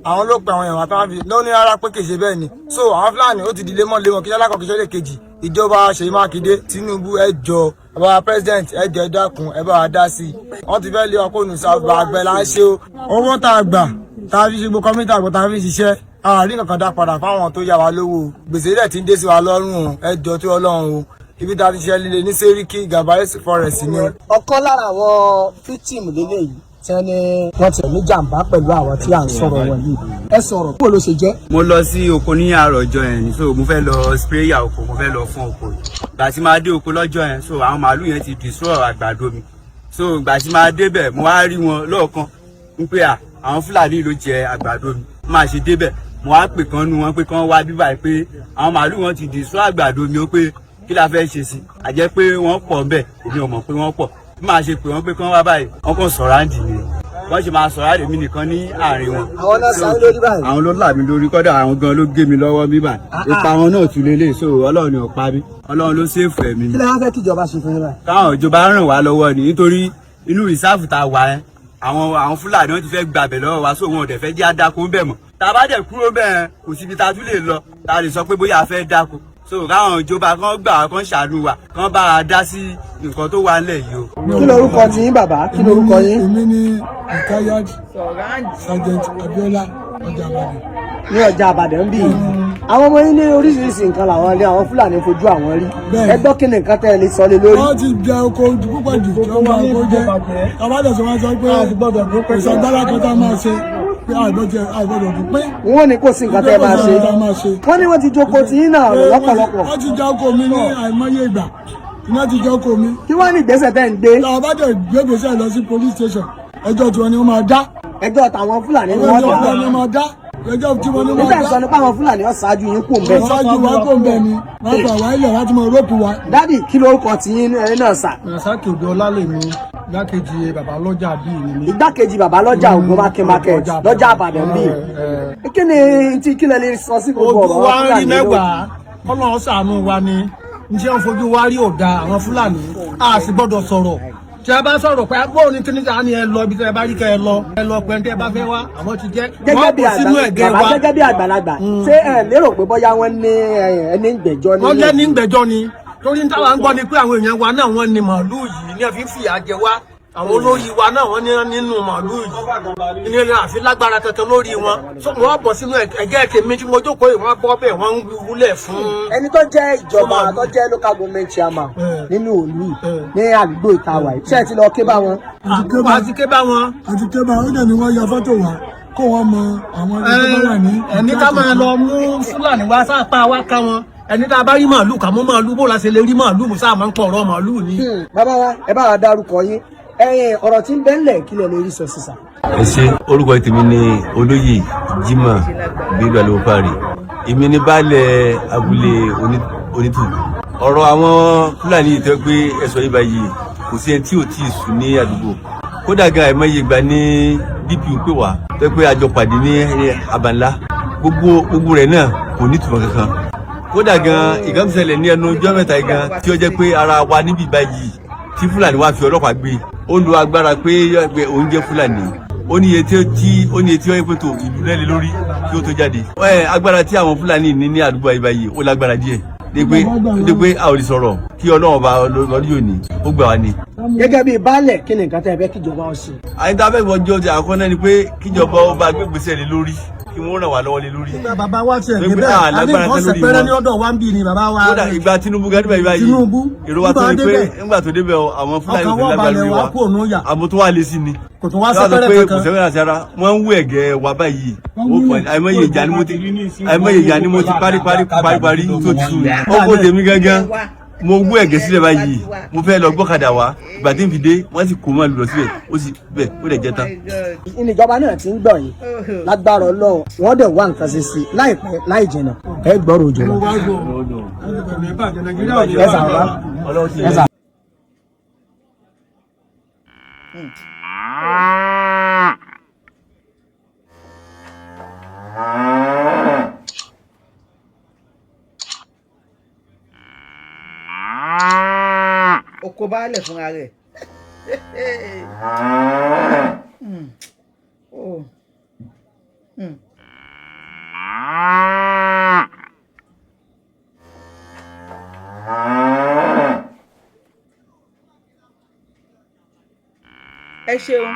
S7: àwọn ló pe àwọn èèyàn àtàwọn fi ló ní rárá pé kì í ṣe bẹ́ẹ̀ ni. So àwọn Fúlàní ó ti di lemọ́lemọ́, kí alákọ̀ọ́ kí ṣe lè kejì. Ìjọba Ṣèyí Mákindé, Tinubu, ẹ jọ̀ọ́, bàbá president, ẹ jọ̀ọ́, ẹ dákun, ẹ bá wa dá sí i. Wọ́n ti fẹ́ lé wa kó nù sábà. Àgbẹ̀ là ń ṣe o. Owó tá a gbà tá a fi ṣe gbogbo kọ́mítà àgbẹ̀ tá a fi ṣiṣẹ́, àárín kankan dá padà fáwọn tó yá wa lówó. Gbèsè rẹ̀ ti ń dé sí wa lọ́rùn o. Ẹ jọ̀ọ́ tó Ọlọ́run o, ibi tá a ti ṣiṣẹ́ líle ní Sẹ́ríkì Gàbáyé forest ni.
S4: Ọ̀kan lára àwọn victim lélẹ́yìí tí wọ́n ní wọ́n ti ní jàǹbá pẹ̀lú àwọn tí à ń sọ̀rọ̀ wọn yìí, ẹ sọ̀rọ̀, bó ló ṣe jẹ́?
S6: Mo lọ sí oko ní àárọ̀ ọjọ́ yẹn ni. So mo fẹ́ lọ spray ya oko, mo fẹ́ lọ fún oko. Ìgbà tí máa dé oko lọ́jọ́ yẹn, so àwọn màálù yẹn ti destroy àgbàdo mi. So ìgbà tí máa débẹ̀, mo wá rí wọn lọ́ọ̀kan ń pé à àwọn Fúlàní ló jẹ àgbàdo mi. Máa ṣe débẹ̀, mo wá pè kan nu wọn pé kán wá bíbà pé àwọn màálù wọn ti destroy àgbàdo mi, ó pé kí la fẹ́ ṣe sí? Àjẹ́ pé wọ́n pọ̀ ńbẹ̀, èmi ò mọ̀ pé wọ́n pọ̀. Bí màá ṣe pè wọ́n pé kán wá báyìí, wọ́n kàn surround mi, wọ́n ṣe máa surround mi nìkan ní àárín wọn.
S4: Àwọn náà sáré lórí báyìí.
S6: Àwọn ló là mí lórí, kọ́dà àwọn gan ló gé mi lọ́wọ́ bíbà. Ipa wọn náà tún lélẹ̀. So Ọlọ́run ni ò pa mí, Ọlọ́run ló save ẹ̀mí mi.
S4: Kí lẹ wá fẹ́ kíjọba ṣe fún yín báyìí?
S6: Káwọn ìjọba ràn wá lọ́wọ́ ni, nítorí inú reserve tá a wà ẹ́, àwọn Fúlàní wọn ti fẹ́ gbàbẹ̀ lọ́wọ́ wa, so wọn ò dẹ̀ fẹ́ jẹ́ àdáko ń bẹ̀ mọ́. Tá a bá dẹ̀ kúrò bẹ́ẹ̀, kò síbi tá a tún lè lọ tá a lè sọ pé bóyá a fẹ́ dáko. So káwọn ìjọba kan gbà wá, kan ṣàánú wa, kan bá a dá sí nǹkan tó wà ńlẹ̀ yìí o.
S4: Kí lorúkọ tí yín, bàbá? Kí lorúkọ yín?
S2: Èmi ni retired Sergeant Abiola, ọjà Ìbàdàn.
S4: Ní ọjà Àbàdàn bí àwọn ọmọ yín ní oríṣiríṣi nǹkan làwọn ilé àwọn Fúlàní fojú àwọn rí.
S2: Bẹ́ẹ̀ni.
S4: Ẹ gbọ́, kí ni nǹkan tẹ́ ẹ lè sọ lé lórí?
S2: Wọ́n ti jẹ oko púpọ̀ jù tí wọ́n máa kó jẹ. Àbádọ̀ sọ wọ́n sọ pé kò sọ agbára kan tá a máa ṣe pé àìgbọ́dọ̀ dúpẹ́.
S4: Wọ́n ní kò sí nǹkan tẹ́ ẹ máa ṣe.
S2: Kò sí nǹkan tá a máa ṣe.
S4: Wọ́n ní wọ́n ti jókòó tí yín náà lọ́pọ̀lọpọ̀.
S2: Wọ́n ti jẹ oko mi ní àìmọye ìgbà, iná ti jẹ oko mi.
S4: Kí wọ́n ní ìgbésẹ̀ tẹ́ ń gbé?
S2: Tá a bá dẹ̀ gbégbèsè lọ sí police station, ẹjọ́ tiwọn ni wọ́n máa dá.
S4: Ẹjọ́ tàwọn Fúlàní ni wọ́n
S2: ẹjọ́
S4: dá.
S2: tiwọn ni wọ́n máa dá, ẹjọ́ tiwọn ni wọ́n
S4: Nígbà
S2: máa
S4: sọ
S2: dá.
S4: ni pé àwọn Fúlàní ó ṣáájú yín kù ń bẹ̀.
S2: Wọ́n ṣáájú wa kó ń bẹ̀ ni, wọ́n fà wá ilẹ̀ láti máa rope wa.
S4: Daddy, kí lorúkọ tí yín náà sà?
S8: Rasaki Odò Ọlálèmí, igbákejì bàbá lọ́jà bíi ni mí.
S4: Igbákejì bàbá lọ́jà Ògùnmákin market lọ́jà Àbàdàn bíi. Kí ni tí kí lẹ lè sọ sí gbogbo
S8: Ojú
S4: ọ̀rọ̀
S8: wa ń rí
S4: Fúlàní lórí?
S8: mẹ́wàá, kọ́lọ́run ṣàánú wa ni. Njẹ́ ń fojú wa rí òda àwọn Fúlàní, a sì gbọ́dọ̀ sọ̀rọ̀. Tí a bá sọ̀rọ̀ pé agbóhùn ní kíní ta ni, ẹ lọ ibi tí ẹ bá rí kẹ́ ẹ lọ, ẹ lọ pẹ́ tí ẹ bá fẹ́ wá, àwọn ti jẹ́
S4: Gẹ́gẹ́
S8: wọ́n
S4: bí
S8: kó sínú ẹ̀gẹ́
S4: àgbàlagbà
S8: wa.
S4: Gẹ́gẹ́ bí àgbàlagbà, ṣé ẹ lérò pé bóyá wọ́n ní ẹni gbẹ̀jọ́ nínú?
S8: Wọ́n jẹ́ ní gbẹ̀jọ́ ni, torí ní táwa ń gbọ́ ni pé àwọn èèyàn wa náà wọ́n ní màálùú yìí ní ẹ fi ń fìyà jẹ wá. Àwọn olórí wa náà wọ́n ní nínú màálùú yìí ní àfi lágbára kankan lórí wọn. So wọ́n bọ̀ sínú ẹ̀gẹ́ tèmi tí mo jókòó yìí, wọ́n bọ́ bẹ́ẹ̀, wọ́n ń wúlẹ̀ fún.
S4: Ẹni tó jẹ́ ìjọba tó jẹ́ local government chairman nínú òlù yìí, ní àdúgbò ìtawà yìí, ṣé ẹ ti lọ ké bá wọn?
S8: Àti ké bá wọn.
S2: Àti kébà ó dẹ̀ ni wọ́n ya fọ́tò wa kó wọ́n mọ àwọn ẹni tó bá wà ní.
S8: Ẹni ká máa lọ mú Fúlàní wá sápá wá ká wọn, ẹni tá a bá rí màálù ká mú màálù, bó la ṣe lè rí màálù sáà máa ń pọ̀ ọ̀rọ̀ màálù ni.
S4: Bàbá wa, ẹ bá wa dárúkọ yín, ẹ̀yin ọ̀rọ̀ tí ń bẹ ńlẹ̀, kí lẹ lè rí sọ sísà?
S9: Ẹ ṣe. Orúkọ tèmi ni Olóyè Jimoh Bello Alopari. Èmi ní baálẹ̀ abúlé Onítù. Ọ̀rọ̀ àwọn Fúlàní yìí tẹ́ pé ẹ̀sọ́ yìí báyìí, kò sí ẹni tí ò tí ì sùn ní àdúgbò. Kódà gan, àìmọye ìgbà ní DPO pè wá tẹ́ pé àjọ pàdé ní Abanlá, gbogbo gbogbo rẹ̀ náà kò ní ìtumọ̀ kankan. Kódà gan, ìgbàmùsẹ̀lẹ̀ ní ẹnu ọjọ́ mẹ́ta yìí gan tí ó jẹ́ pé ara wa níbí báyìí tí Fúlàní wá fi ọlọ́pàá gbé, ó lo agbára pé pé òun jẹ́ Fúlàní, ó ní iye tí ó tí ó ní iye tí ó yẹ pé tó ìlú rẹ̀ lé lórí kí ó tó jáde. Ẹ agbára tí àwọn Fúlàní ní ní àdúgbò ayé báyìí, ó lágbára díẹ̀ dé pé a ò lè sọ̀rọ̀. Kí Ọlọ́run bá lọ́dún yóò ní ó gbà wá ní.
S4: Gẹ́gẹ́ bí baálẹ̀, kí ni nǹkan tẹ́ ẹ fẹ́ kíjọba ó ṣe?
S9: Àyíká bẹ́ẹ̀ gbọ́njọ́ ti àkọ́kọ́ náà ni pé kíjọba ó bá gbégbèsè lé lórí, kí wọ́n ràn wá lọ́wọ́ lé lórí.
S8: Bàbá wa tiẹ̀
S9: Pé pé
S8: débẹ̀
S9: a
S8: a ní
S9: lágbára
S8: nǹkan
S9: tán lórí
S8: sẹpẹrẹ
S9: wọn.
S8: ní ọ̀dọ̀ wa ń bì ní bàbá wa.
S9: Kódà ìgbà Tinubu gan níbẹ̀ báyìí,
S8: Tinubu,
S9: èrò wa tó
S8: nígbà
S9: ni pé
S8: débẹ̀.
S9: nígbà tó débẹ̀ o, àwọn Fúlàní
S8: Ọkàn
S9: tó
S8: wọn
S9: lágbára
S8: balẹ̀
S9: lórí
S8: wá
S9: wa
S8: kú òun yà.
S9: Àmọ́ tó wà lé sí ni
S8: Kò tún wá
S9: Tí wọ́n sọ
S8: sẹ́pẹ́rẹ́
S9: pé
S8: kankan.
S9: kò sẹ́pẹ́rẹ́ àti ara wọ́n ń wú ẹ̀gẹ́ wa báyìí. Ó pọ̀, àìmọye ìjà ni mo ti parí parí parí parí tó ti sùn. Ó kó tèmi gángan, mo wú ẹ̀gẹ́ sílẹ̀ báyìí, mo fẹ́ lọ gbọ́kadà wá. Ìgbà tí n fi dé, wọ́n sì kó mọ́ lọ síbẹ̀, ó sì bẹ̀, ó dẹ̀ jẹ́ tán.
S4: Ìjọba náà ti ń gbọ̀ yín. Lágbára Ọlọ́run, wọ́n dẹ̀ wá nǹkan ṣe sí i láìpẹ́ láì jìnnà. Ẹ gbọ́rọ̀ òjò lọ. Ẹ sà bàbá, ẹ sà.
S1: Oko. Oko baálẹ̀ fúnra rẹ̀. Oh. Ẹ ṣeun,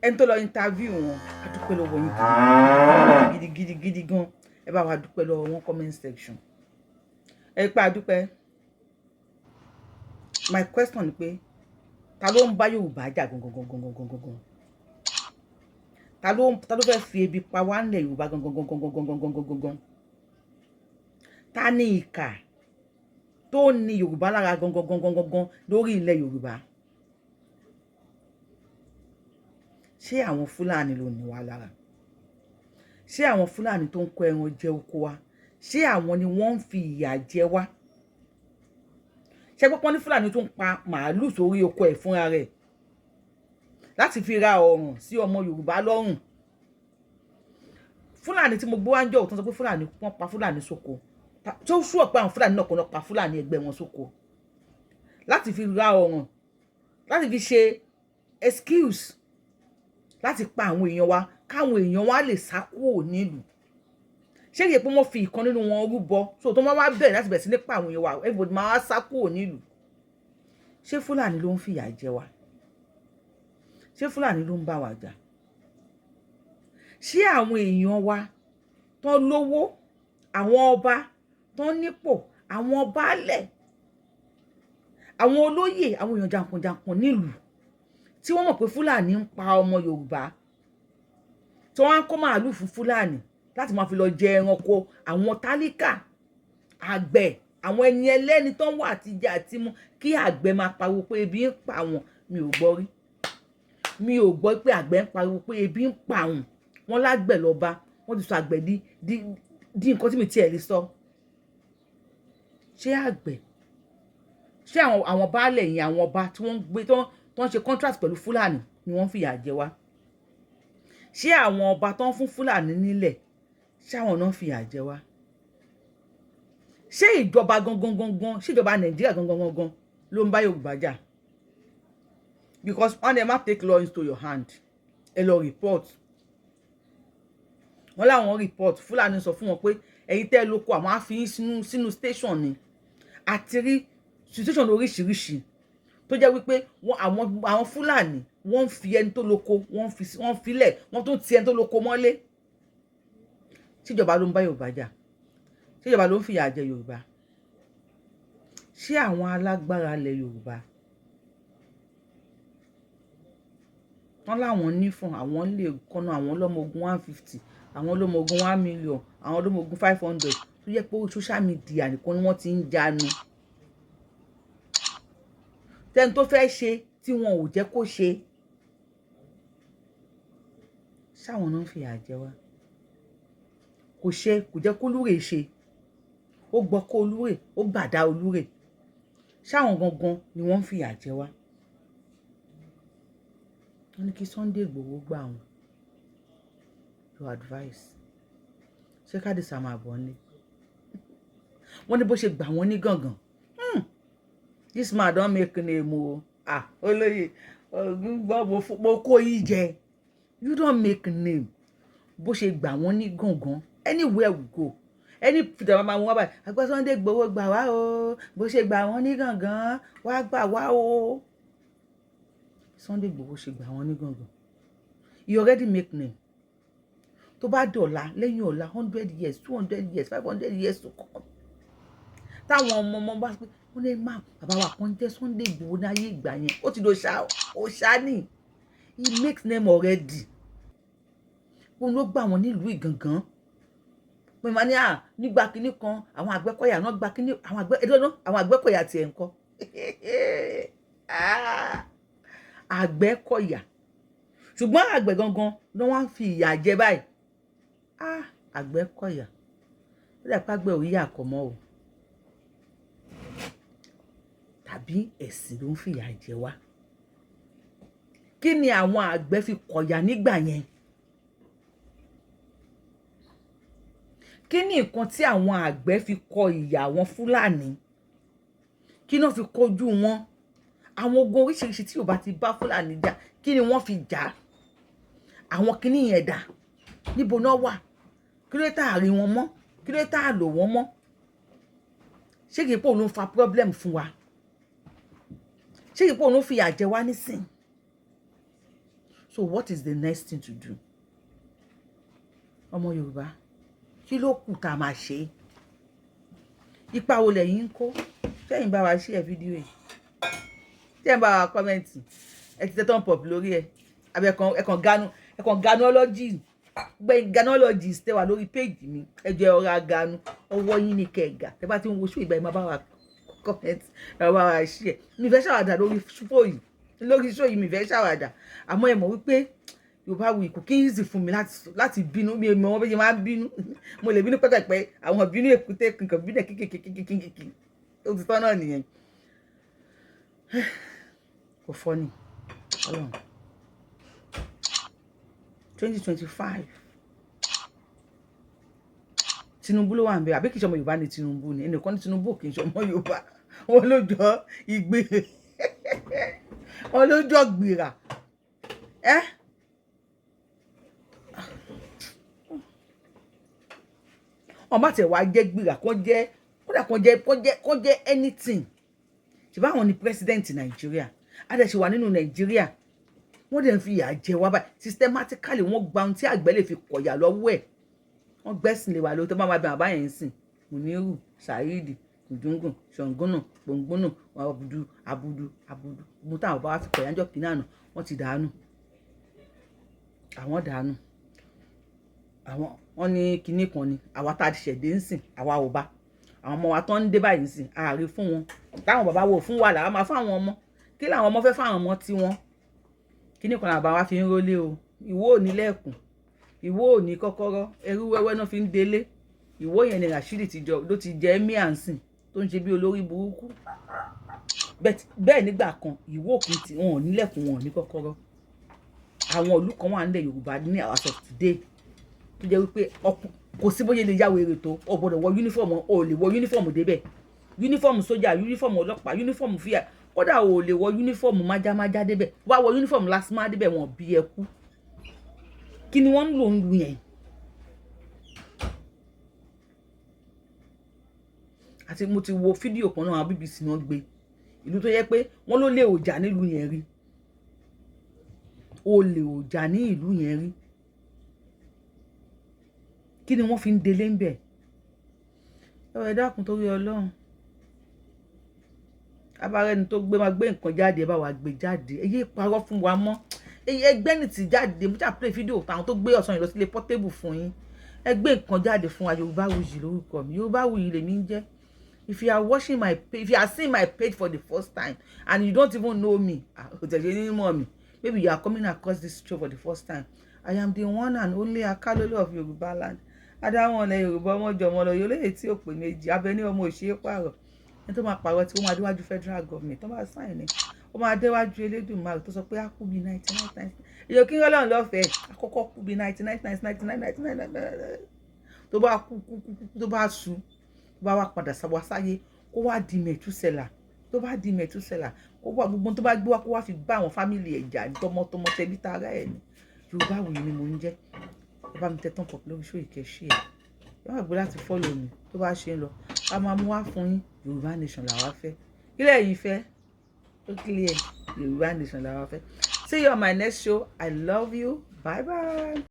S1: ẹni tó lọ interview wọn, a dúpẹ́ lọ́wọ́ yín gidi gidi gidi gan. Ẹ bá wa dúpẹ́ lọ́wọ́ wọn, comment section. Ẹ pa àdúpẹ́. My question ni pé, ta ló ń bá Yorùbá jà gangan gangan gangan gangan? Ta ló fẹ́ fi ebi pa wá nílẹ̀ Yorùbá gangan gangan gangan gangan gangan gangan? Ta ní ìkà tó ní Yorùbá lára gangan gangan gangan lórí ilẹ̀ Yorùbá? Ṣé àwọn Fúlàní ló ní wa lára? Ṣé àwọn Fúlàní tó ń kó ẹran jẹ oko wa, ṣé àwọn ni wọ́n ń fi ìyà jẹ wá? Ṣé pọ́pọ́n ní Fúlàní tó ń pa màálù sórí oko ẹ̀ fúnra rẹ̀ láti fi ra ọ̀ràn sí ọmọ Yorùbá lọ́rùn? Fúlàní tí mo gbọ́ wá ń jọ òtún sọ pé Fúlàní wọ́n pa Fúlàní sóko, tó ṣùọ̀ pé àwọn Fúlàní náà kò náà pa Fúlàní ẹgbẹ́ wọn sóko láti fi ra ọ̀ràn, láti fi ṣe excuse láti pa àwọn èèyàn wa, káwọn èèyàn wa lè sá kúrò nílùú? Ṣé kìí pé wọ́n fi ìkan nínú wọn rúbọ, so tó máa wá bẹ̀rẹ̀ láti bẹ̀rẹ̀ sí ní pa àwọn èèyàn wa, everybody máa wá sá kúrò nílùú? Ṣé Fúlàní ló ń fìyà jẹ wa? Ṣé Fúlàní ló ń bá wa jà? Ṣé àwọn èèyàn wa tán lówó, àwọn ọba tán nípò, àwọn baálẹ̀, àwọn olóyè, àwọn èèyàn jàǹkànjàǹkàn nílùú tí wọ́n mọ̀ pé Fúlàní ń pa ọmọ Yorùbá, tí wọ́n á kó màálù fún Fúlàní láti máa fi lọ jẹ ẹranko, àwọn tálíkà àgbẹ̀, àwọn ẹni ẹlẹ́ni tó ń wà àtijẹ àti mu, kí àgbẹ̀ máa pariwo pé ebi ń pa àwọn? Mi ò gbọ́ rí. Mi ò gbọ́ pé àgbẹ̀ ń pariwo pé ebi ń pa àwọn. Wọ́n lágbẹ̀ lọ́ba, wọ́n ti sọ àgbẹ̀ di nǹkan tí mi tiẹ̀ lè sọ. Ṣé àgbẹ̀, ṣé àwọn baálẹ̀ yẹn, àwọn ọba tí wọ́n ń gbé tó ń ṣe contract pẹ̀lú Fúlàní ni wọ́n ń fìyà jẹ wá? Ṣé àwọn ọba tó ń fún Fúlàní nílẹ̀, ṣé àwọn náà ń fìyà jẹ wá? Ṣé ìjọba gangan gangan, ṣé ìjọba Nàìjíríà gangan gangan ló ń bá Yorùbá jà? Because wọ́n ní ẹ má take law into your hand, ẹ lọ report. Wọ́n láwọn report, Fúlàní sọ fún wọn pé ẹ̀yin tẹ́ ẹ lóko, àwọn á fi yín sínú station ni. Àti rí situation oríṣiríṣi tó jẹ́ wípé wọ́n àwọn Fúlàní, wọ́n ń fi ẹni tó lóko, wọ́n filẹ̀, wọ́n tún ti ẹni tó lóko mọ́lé. Ṣíjọba ló ń bá Yorùbá jà? Ṣíjọba ló ń fìyà jẹ Yorùbá? Ṣé àwọn alágbára ilẹ̀ Yorùbá tán láwọn ní fún àwọn lè kọ́nà, àwọn ọlọ́mọ ogun 150, àwọn ọlọ́mọ ogun 1 million, àwọn ọlọ́mọ ogun 500, tó jẹ́ pé orí social media nìkan ni wọ́n ti ń jánu, tẹ́ni tó fẹ́ ṣe tí wọn ò jẹ́ kó ṣe, ṣáwọn náà ń fìyà jẹ wá? Kò ṣe, kò jẹ́ kó lúrè ṣe, ó gbọ́ kó olúrè, ó gbàdá olúrè, ṣáwọn gangan ni wọ́n ń fìyà jẹ wá? Wọ́n ní kí Sunday Igboho gbà wọ́n. Your advice, ṣé kádìsá máa bọ̀ ní? Wọ́n ní bó ṣe gbà wọ́n ní gàngàn. This man don make name o. Ah, olóyè gbọ́, mo kó yín jẹ. You don make name. Bó ṣe gbà wọ́n ní gàngàn, anywhere we go, any fìdá máa mú wá báyìí, àgbà Sunday Igboho gbà wá o, bó ṣe gbà wọ́n ní gàngàn, wá gbà wá o. Sunday Igboho ṣe gbà wọ́n ní gàngàn, he already make name. Tó bá dọ̀la, lẹ́yìn ọ̀la, 100 years, 200 years, 500 years to come, táwọn ọmọ ọmọ bá pé wọ́n lè má bàbá wa kan jẹ́ Sunday Igboho ní ayé ìgbà yẹn, ó ti do òṣà ní. He makes name already. Òun ló gbà wọ́n nílùú Ìgàngán pé màá ní à nígbà kínní kan, àwọn Àgbẹ̀kọ̀yà náà gba kínní, àwọn àgbẹ̀ ẹ̀dọ́ náà, àwọn Àgbẹ̀kọ̀yà tiẹ̀ ń kọ́. Ah, Àgbẹ̀kọ̀yà, ṣùgbọ́n àgbẹ̀ gangan ló wá ń fi ìyà jẹ báyìí. Ah, Àgbẹ̀kọ̀yà, ó dà pé àgbẹ̀ ò yíyà kọ̀ mọ́ o, tàbí ẹ̀sìn ló ń fìyà jẹ wá? Kí ni àwọn àgbẹ̀ fi kọ̀yà nígbà yẹn? Kí ni nǹkan tí àwọn àgbẹ̀ fi kọ ìyà àwọn Fúlàní? Kí náà fi kojú wọn? Àwọn ogun oríṣiríṣi tí Yorùbá ti bá Fúlàní jà, kí ni wọ́n fi jà? Àwọn kíní yẹn dà? Níbo náà wà? Kí ló tá a rí wọn mọ́? Kí ló tá a lò wọ́n mọ́? Ṣé kìí pé òun ló ń fa problem fún wa? Ṣé kìí pé òun ló fìyà jẹ wá nísìn? So what is the next thing to do? Ọmọ Yorùbá, kí ló kù tá a máa ṣe? Ipa wo lẹ̀yin ń kó? Sẹ́yìn bá wa share fídíò yìí, tẹ́yìn bá wa comment, ẹ ti tẹ́ thumb up lórí ẹ̀, àbí ẹ̀kan ganu, ẹ̀kan ganology gbẹ̀yìn ganologist tẹ́ wà lórí page mi, ẹ jẹ́ ọ̀rọ̀ aganu ọwọ́ yín ní kẹ̀gà. Tẹ́ bá ti ń wo show ìgbà yìí, máa bá wa comment, ẹ bá wa share. Mi fẹ́ ṣàwàdà lórí show yìí, lórí show yìí mi fẹ́ ṣàwàdà, àmọ́ ẹ mọ̀ wípé Yorùbá wù kò kí easy fún mi láti bínú. Mi ò mọ̀ wọ́n bí ṣe máa ń bínú. Mo lè bínú pẹ́pẹ́pẹ́, àwọn bínú èkúté kankan, bínú kékèké, ó ti tán náà nìyẹn. Kò fọ́ ni Ọlọ́run. 2025, Tinubu ló wà ń bẹ, àbí kì í ṣe ọmọ Yorùbá ni Tinubu ni? Ẹnìkan ní Tinubu kì í ṣe ọmọ Yorùbá, wọn ló jọ ìgbé, wọn ló jọ gbìrà ẹ. Wọn bá tiẹ̀ wá jẹ́ gbìrà, kó jẹ́ kódà, kó jẹ́ anything, ṣùgbọ́n àwọn ni president Nàìjíríà. A dẹ̀ ṣe wà nínú Nàìjíríà, wọ́n dẹ̀ ń fi ìyà jẹ wá báyìí systematically. Wọ́n gba ohun tí àgbẹ̀ lè fi kọ̀yà lọ́wọ́ ẹ̀, wọ́n gbẹ́sìn lè wà lórí tó bá máa bẹ àbá yẹn ń sìn. Muniru, Saheed, Kùdùngùn, Ṣọ̀ngúnà, Gbòngbónà, Abudu, Abudu, Abudu, gbogbo táwọn bá wá fi kọ̀yà ńjọ́ kìíní àná, wọ́n ti dànù. Àwọn dànù àwọn. Wọ́n ní kinní kan ni àwa tá a ti ṣẹ̀dé ń sìn, àwa ò bá àwọn ọmọ wa tó ń dé báyìí ń sìn ààrẹ fún wọn. Táwọn bàbá wo fún wa làwọn máa fún àwọn ọmọ. Kí làwọn ọmọ fẹ́ fún àwọn ọmọ tiwọn? Kinní kan làbá wa fi ń rólé o. Ìwọ ò ní lẹ́ẹ̀kùn, ìwọ ò ní kọ́kọ́rọ́, ẹrú wẹ́wẹ́ náà fi ń délé. Ìwọ yẹn ni Rashidi ti jọ ló ti jẹ́ emir ń sìn, tó ń ṣe bí olórí burúkú bẹ́ẹ̀. Nígbà kan, ìwọ òkè tí wọn ò nílẹ̀kùn, wọn ò ní kọ́kọ́rọ́. Àwọn ìlú kan wà nílẹ̀ Yorùbá ní as of today tó jẹ́ wípé kò sí bóyá lè yáwó èrè tó, o gbọ́dọ̀ wọ uniform. O lè wọ uniform débẹ̀, uniform sójà, uniform ọlọ́pàá, uniform fíà, kódà o lè wọ uniform májámájá débẹ̀. Wá wọ uniform LASTMA débẹ̀, wọ́n bí ẹ kú. Kí ni wọ́n ń lò ń lu yẹn? Àti mo ti wo fídíò kan náà, àwọn BBC náà gbé ìlú tó yẹ pé wọ́n ló lé òjà nílùú yẹn rí, olè òjà ní ìlú yẹn rí. Kí ni wọ́n fi ń délé ń bẹ̀? Ẹ dákun, torí Ọlọ́run, abárẹ́ni tó gbé máa gbé nǹkan jáde, ẹ bá wa gbé jáde. Ẹ yé parọ́ fún wa mọ́. Ẹgbẹ́ ní ti jáde. Mo ṣáà play fídíò táwọn tó gbé ọ̀sán yìí lọ sílé Portable fún yín. Ẹ gbé nǹkan jáde fún wa. Yorùbáwùyí lórúkọ mi, Yorùbáwùyí lèmi ń jẹ́. If you are seeing my page for the first time and you don't even know me, kò tẹ̀lé ní mọ̀ mi, maybe you are coming across this show for the first time, I am the one and only Akálólú of Yorùbá land, adáwọn ọ̀nà Yorùbá, ọmọ jọmọ lọ yóò léyìí tí ò pé méjì abẹ ní ọmọ òṣèré pààrọ̀. Ẹni tó máa pààrọ̀ tí ó máa déwájú federal government tó máa sign ni, ó máa déwájú Elédùmarè tó sọ pé á kú bíi 99 times. Èyàn kí ń rọ́lọ́run lọ́fẹ̀ẹ́ àkọ́kọ́ kú bíi 99 times, 99, 99. Tó bá kú kú kú kú, tó bá su, tó bá wá padà wá sáyé, kó wá di Mẹ̀túsẹ̀là. Tó bá di Mẹ̀túsẹ̀là, kó wá gbogbo tó bá gbé wá, kó wá fi bá àwọn family ẹ̀ jà ní tọmọtọmọ, tẹbí tará ẹ̀ ní. Yorùbáwùyí ni mò ń jẹ́. Ẹ bá mi tẹ thumb up lórí show ìkẹ́ṣẹ́ ẹ̀. Ẹ má gbé láti follow mi. Tó bá ṣe ń lọ, a máa mú wá fún yín. Yorùbá nation làwa fẹ́. Kí lẹ́yìn fẹ́? Ó clear, Yorùbá nation làwa fẹ́. See you on my next show. I love you. Bye bye.